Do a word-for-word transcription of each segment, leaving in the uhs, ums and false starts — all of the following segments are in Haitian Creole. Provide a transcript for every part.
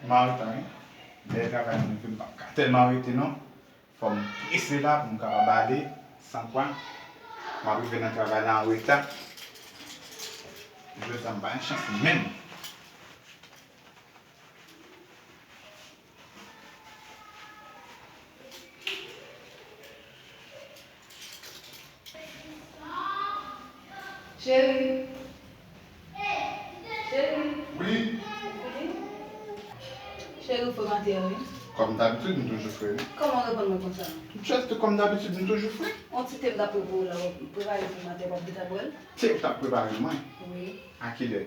M anreta, wi. Lè travay mwen rive, m p ap ka tèlman rete, non. Fò m prese la pou m kapab ale san kwa. M ap rive nan travay la anreta. Jodi a, m pa gen chans menm. Cheri. Cheri. Wi. Ou fini? Cheri, ou fre maten an, wi. Kòm dabitid, m toujou fre, wi. Kòman w reponn mwen konsa? Just kòm dabitid, m toujou fre. On ti te m t ap prepare w la, w ap prepare pou maten, w ap gentan bwè l? Te w t ap prepare mwen? Wi. A kilè?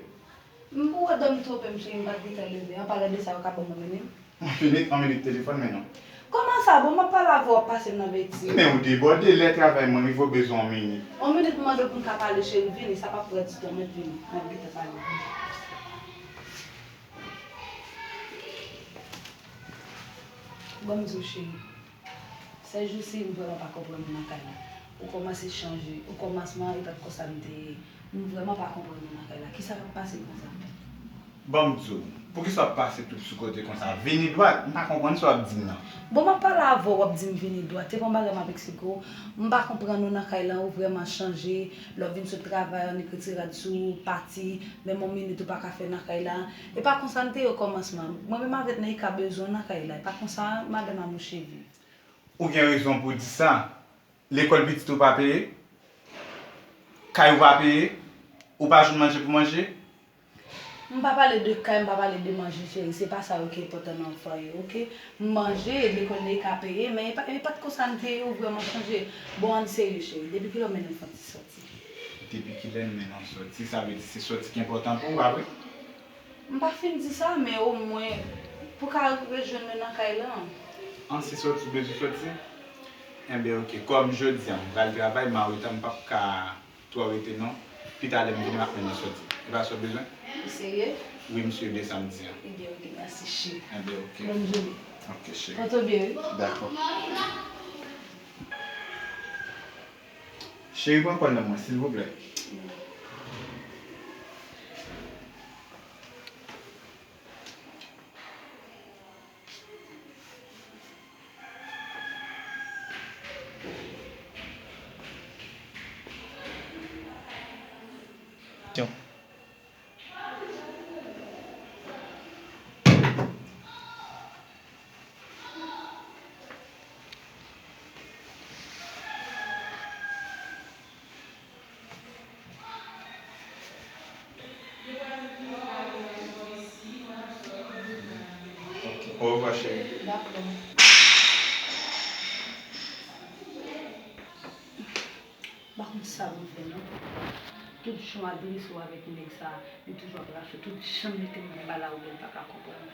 M pou wè dòmi twonpe m, cheri, m pa t gentan leve. An palan de sa, ou ka ban mwen mennen m? On minit, on minit, telefòn men non. Kòman sa? Bon, m ap pale avè w, w ap pase m nan betiz. Men ou debòde, lè travay mwen rive, ou bezwen on minit. On minit m mande w pou n ka pale, cheri, vini, sa p ap pran ditan, mèt vini. M ap gentan pale. Bon, m di w, cheri. Sèjousi, m vrèman pa konprann ou nan kay la. Ou kòmanse chanje. Okòmansman, e pa t konsa m te ye. M vrèman pa konprann ou nan kay la. Kisa k ap pase konsa? Ban m di w, poukisa w ap pase tout sou kote konsa? Vini dwat, m pa konprann sa w ap di m nan. Bon, m ap pale avè w, w ap di m vini dwat. Se pa yon bagay m ap eksplike w. M pa konprann ou nan kay la, ou vrèman chanje. Lè w vin sot travay, annik retire rad sou ou, pati. Menm yon minit ou pa ka fè nan kay la. E pa konsa m te ye okòmansman. Mwen menm avèk Neika bezwen w nan kay la. E pa konsa madanm a mouche viv. Ou gen rezon pou w di sa. Lekòl pitit ou pa peye? Kay ou pa peye? Ou pa jwenn manje pou manje? M pa pale de kay, m pa pale de manje, cheri. Se pa sa yo ki enpòtan nan fanmi, oke? M manje, lekòl Neika peye, men e pa, e pa t konsa m te ye, ou vrèman chanje. Bon, ann serye, cheri. Depi kilè w mennen m fè yon ti sòti? Depi kilè m mennen w sòti? Sa vle di se sòti ki enpòtan pou ou, pa vre? M pa fin di sa, men omwen, pou ka rejwenn nou nan kay lan. An, se sòti w bezwen sòti? Enben, oke. Kòm jodi a, m pral travay, m anreta, m p ap ka twò rete, non. Pi talè, m vini, m ap mennen w sòti. E pa sa w bezwen? Ou serye? Wi, m serye de sa m di an. Ebyen, oke, mèsi, cheri. Enben, oke. Bòn jounen. Oke, cheri. Pòte w byen, wi. Dakò. Cheri, pran kòl nan mwen, silvouplè. Ok, orevwa, cheri. Dakò. M pa konn sa pou m fè, non. Tout jan m adrese w avèk nèg sa, li toujou ap rache. Tout jan m mete m anba lawouble, m pa ka konprann.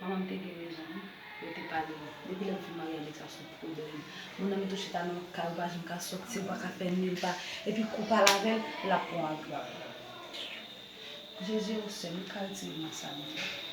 Manman m te gen rezon, wi. Yo te pale m. Depi lè m fin marye avèk sa, se yon pwoblèm. Moun nan met ou chita nan yon kay, ou pa janm ka sòti, ou pa ka fè nil pa. Epi kou w pale avè l, l ap pran agra. Jezi, ou sèl, ou ka retire m nan sa, Bondye.